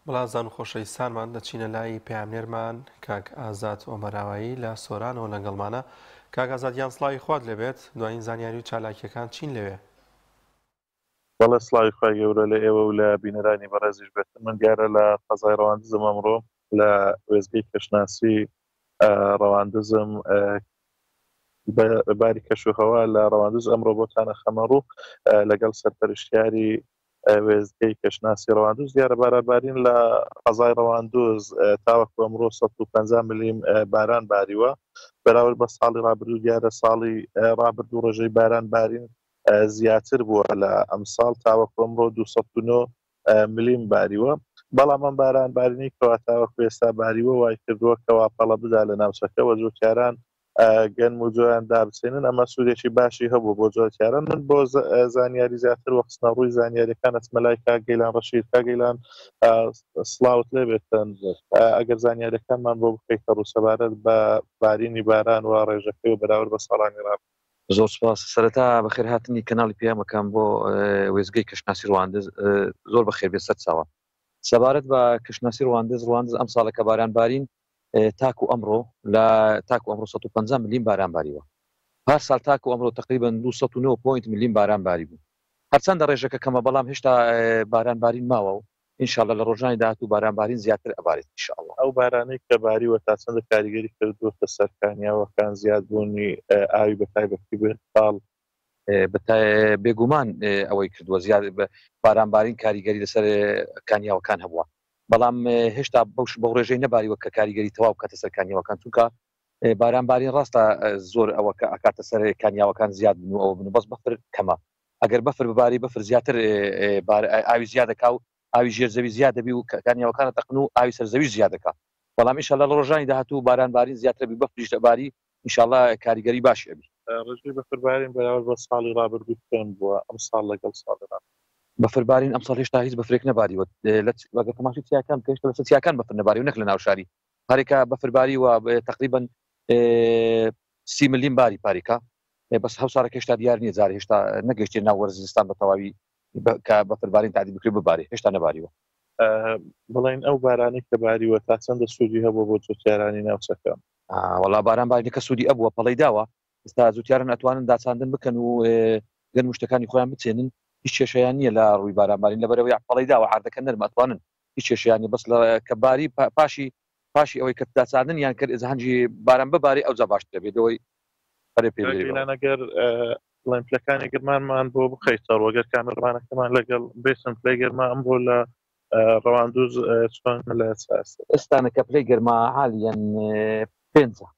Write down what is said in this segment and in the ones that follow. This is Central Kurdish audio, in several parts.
بەڵازان و خۆشەویستانمان دەچینە لای پەیامنێرمان کاک ئازاد ئۆمەراوایی لە سۆرانەوە لەگەڵمانە. کاک ئازاد گیان سڵاوی خوات لێبێت، دوایین زانیاری و چالاکییەکان چین لەوێ؟ بەڵێ سڵاوی خوای گەورە لە ئێوە و لە بینەرانی بەڕێزیش بێت. من دیارە لە قەزای ڕەواندزم ئەمڕۆ لە وێستگەی کەشناسی ڕەواندزم باری کەشوهەوا لە ڕەواندز ئەمڕۆ بۆتان ئەخەمە ڕوو لەگەڵ سەرپەرشتیاری وێستگەی کەشناسی ڕەواندوز دیارە بارانبارین لە قەزای ڕەواندوز تاوەکو ئەمڕۆ 150 ملیم باران باریوە بەراورد بە ساڵی ڕابردوو دیارە ساڵی ڕابردوو ڕێژەی باران بارین زیاتر بووە لە ئەمساڵ تاوەکو ئەمڕۆ 209 ملیم باریوە بەڵام ئەم باران بارینی کەوا تاوەکو ئێستا باریوە وای کردووە کەوا پەڵە بدا لە ناوچەکە وە جوتیاران گەنم و جۆیان دابچێنن ئەمە سوودێکی باشی هەبوو بۆ جۆتیاران من بۆ زانیاری زیاتر وە خستنە ڕووی زانیاریەکان ئەچمە لای کاک گەیلان ڕەشید کاک گەیلان سڵاوت لێ بێتن ئەگەر زانیاریەکانمان بۆ بخەیتە ڕوو سەبارەت بە بارینی باران و ڕێژەکەی و بەراورد بە ساڵانی ڕابردوو. زۆر سپاس. سەرەتا بەخێرهاتنی کەناڵی پەیامەکان بۆ وێستگەی کەشناسی ڕواندز زۆر بەخێر بێت سەرچاوە. سەبارەت بە کەشناسی ڕواندز ڕواندز ئەمساڵە کە باران بارین تاکو ئەمڕۆ لە تاکو ئەمڕۆ 150 ملیم باران باریوە. پار ساڵ تاکو ئەمڕۆ تەقریبەن 209 پۆینت ملیم باران باریبوو. هەرچەندە ڕێژەکە کەمە بەڵام هێشتا باران بارین ماوە و ان شاء اللە لە ڕۆژانی داهاتوو باران بارین زیاتر ئەبارێت ان شاء اللە. ئەو بارانەی کە باریوە تا چەندە کاریگەری کردووەتە سەر کانیاوەکان زیاد بوونی ئاوی بە تایبەتی بێتاڵ؟ بێگومان ئەوەی کردووە زیاد باران بارین کاریگەری لەسەر کانیاوەکان هەبووە بەڵام هێشتا بەو بەو ڕێژەی نەباریوە کە کاریگەری تەواو بکاتە سەر کانیاوەکان چونکە باران بارین ڕاستە زۆر ئەوە کە ئەکاتە سەر کانیاوەکان زیاد بن و ئەوە بن و بەس بەفر کەمە ئەگەر بەفر بباری بەفر زیاتر ئاوی زیاد دەکا و ئاوی ژێر زەوی زیاد دەبی و کانیاوەکان دەتەقن و ئاوی سەر زەویش زیاد دەکا بەڵام ئیشەڵا لە ڕۆژانی داهاتوو باران بارین زیاتر بی بەفریش دەباری ئینشاڵا کاریگەری باشی ئەبی. ڕێژەی بەفر بارین بەراورد بە ساڵی ڕابردوو چۆن بووە ئەمساڵ لەگەڵ ساڵی ڕابردوو؟ بەفر بارین ئەمساڵ هێشتا هیچ بەفرێک نەباریوە ئەگەر تەماشای چیاکان بکەی هێشتا لەسەر چیاکان بەفر نەباریوە نەک لە ناو شاری پارێکە بەفر باریوە تەقریبەن 30 ملیم باری پاریکە بەس هەوسارەکە هێشتا دیار نییە جارێ هێشتا نەگەیشتێ ناو وەرزی زستان بە تەواوی کە بەفر بارین تعدی بکرێ ببارێ هێشتا نەباریوە. بڵێن ئەو بارانەی کە باریوە تا چەندە سوودی هەبووە بۆ جوتیارانی ناوچەکە؟ وەڵا باران بارینەکە سوودی ئەبووە پەڵەی داوە ئێستا جوتیاران ئەتوانن داچاندن بکەن و گەنم و شتەکانی خۆیان بچێنن هیچ کێشەیان نییە لە ڕووی باران بارین لەبەرەوەی پەڵەی داوە عەردەکە نەرمە ئەتوانن هیچ کێشەیان نییە بەس لە کە باری پاشی پاشی ئەوەی کە داچاندن یان کرد ئێجا هەنگی باران ببارێ ئەوجا باشترە بێت لەوەی پەرێ پێ بدرێ. گیلان ئەگەر بڵێن پلەکانی گەرمانمان بۆ بخەیتەڕوو ئەگەر کامێرەمانەکەمان لەگەڵ بێتن پلەی گەرما ئەمڕۆ لە ڕەواندوز چۆن لە چ ئاستێکە؟ ئێستا نەکە پلەی گەرما حالیەن پێنجە.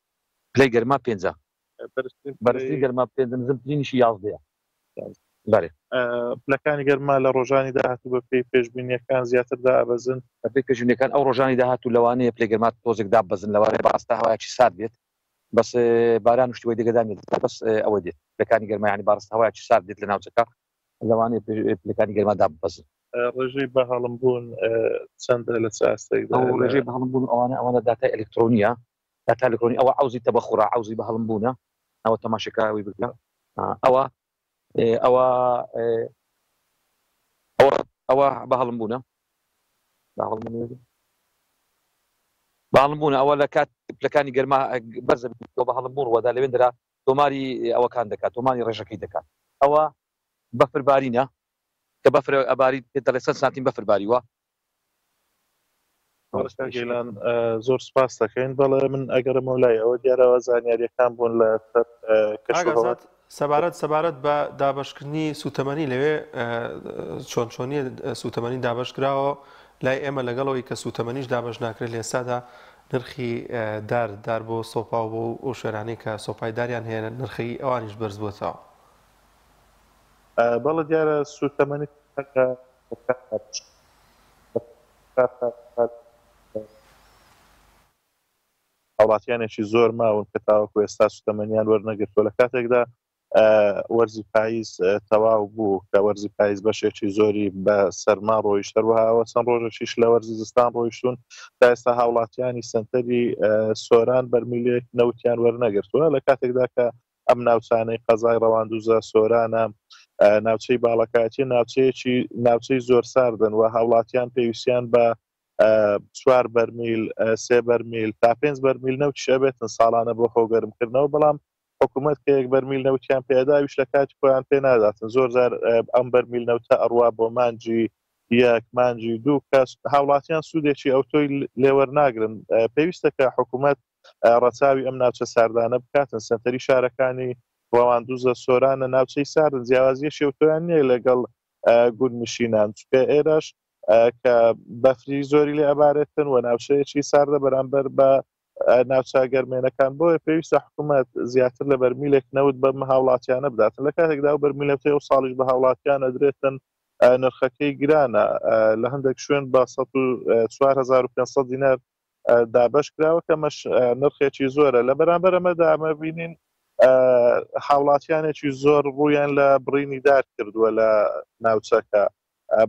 پلەی گەرما پێنجە. بەرزترین بەرزترین گەرما پێنجە نزمترینیشی یازدەیە. بەرێ. پلەکانی گەرما لە ڕۆژانی داهاتوو بە پێی پێشبینییەکان زیاتر دائەبەزن؟ بە پێی پێشبینییەکان ئەو ڕۆژانی داهاتوو لەوانەیە پلەی گەرما تۆزێک داببەزن لەوانەیە بە ئاستە هەوایەکی سارد بێت بەس باران و شتی وای دەگەدا نێت بەس ئەوە دێت پلەکانی گەرما یانی بارستە هەوایەکی سارد دێت لە ناوچەکە لەوانەیە پلەکانی گەرما داببەزن. ڕێژەی بەهەڵمبوون چەندە لە چ ئاستێکدایە؟ ئەو ڕێژەی بەهەڵمبوون و ئەوانە ئەوانە داتای ئەلکترۆنییە داتای ئەلکترۆنی ئەوە عەوزی تەبەخورە عەوزی بەهەڵمبوونە ئەوە تەماشەکە ئەوی بکە ئەوە ئەوە ئەوە ئەوە بەهەڵمبوونە بەهەڵمبوونە ئەوە لە کات پلەکانی گەرما بەرزە بەهەڵمبوون ڕووەدا لەوێندرا تۆماری ئەوەکان دەکات تۆماری ڕێژەکەی دەکات ئەوە بەفر بارینە کە بەفر ئەباری پێت دەڵێ چەند سانتیم بەفر باریوە. کاک گەیلان زۆر سپاس دەکەین بەڵێ من ئەگەرمەوە لای ئەوە دیارەوە زانیاریەکان بوون لە سەر کەش و هەوا. سەبارەت سەبارەت بە دابەشکردنی سوتەمەنی لەوێ چۆن چۆنیە سوتەمەنی دابەش کراوە لای ئێمە لەگەڵەوەی کە سوتەمەنیش دابەش ناکرێت لە ئێستادا نرخی دار دار بۆ سۆپا و بۆ ئەو شوێنانەی کە سۆپای داریان هەیە نرخی ئەوانیش بەرز بووەتەوە. بەڵێ دیارە سوتەمەنی هاوڵاتیانێکی زۆر ماون کە تاوەکو ئێستا سوتەمەنیان وەرنەگرتووە لە کاتێکدا وەرزی پاییز تەواو بوو کە وەرزی پاییز بەشێکی زۆری بە سەرما ڕۆیشت هەروەها ئەوە چەند ڕۆژێکیش لە وەرزی زستان ڕۆیشتون تا ئێستا هاوڵاتیانی سنتەری سۆران بەرمیلێک نەوتیان وەرنەگرتووە لە کاتێکدا کە ئەم ناوچانەی قەزای ڕەواندوزە، سۆرانە، ناوچەی باڵەکایەتی ناوچەیەکی ناوچەی زۆر ساردن و هاوڵاتیان پێویستیان بە چوار بەرمیل، سێ بەرمیل تا پێنج بەرمیل نەوتیش ئەبێتن ساڵانە بۆ خۆگەرمکردنەوە، بەڵام حکوومەت کە یەک بەرمیل نەوتیان پێدا ئەویش لە کاتی خۆیان پێ ناداتن. زۆر جار ئەم بەرمیل نەوتە ئەڕوا بۆ مانگی یەک، مانگی دوو کە هاوڵاتیان سوودێکی ئەوتۆی لێوەرناگرن. پێویستە کە حکوومەت ڕەچاوی ئەم ناوچە ساردانە بکاتن. سەنتەری شارەکانی ڕەواندوزە، سۆرانە ناوچەی ساردن، جیاوازیەکی ئەوتۆیان نییە لەگەڵ گوندنشینان، چونکە ئێرەش کە بەفری زۆری لێ ئەبارێتن و ناوچەیەکی ساردە بەرامبەر بە ناوچە گەرمێنەکان. بۆیە پێویستە حکوومەت زیاتر لە بەرمیلێک نەوت بەم هاوڵاتیانە بداتن، لە کاتێکدا ئەو بەرمیل نەوتەی ئەو ساڵیش بە هاوڵاتیان ئەدرێتن نرخەکەی گرانە، لە هەندێک شوێن بە 104500 دینار دابەش کراوە کە ئەمەش نرخێکی زۆرە. لە بەرامبەر ئەمەدا ئەمە بینین هاوڵاتیانێکی زۆر ڕوویان لە بڕینی دار کردووە لە ناوچەکە.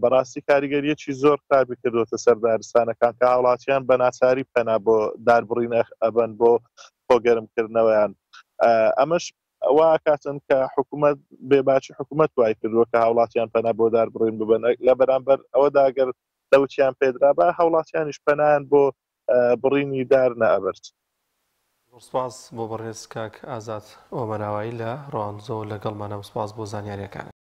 بەڕاستی کاریگەریەکی زۆر خراپی کردووەتە سەر دارستانەکان کە هاوڵاتیان بە ناچاری پەنا بۆ داربڕین ئەبەن بۆ خۆگەرمکردنەوەیان. ئەمەش وا کاتن کە حکوومەت بێباچی حکوومەت وای کردووە کە هاوڵاتیان پەنا بۆ داربڕین ببەن. لە بەرامبەر ئەوەدا گەر نەوتیان پێدرابا هاوڵاتیانیش پەنایان بۆ بڕینی دار نەئەبرد. زۆر سپاس بۆ بەڕێز کاک ئازاد ئۆمەراوایی لە ڕواندزەوە لەگەڵمانە و سپاس بۆ زانیاریەکانت.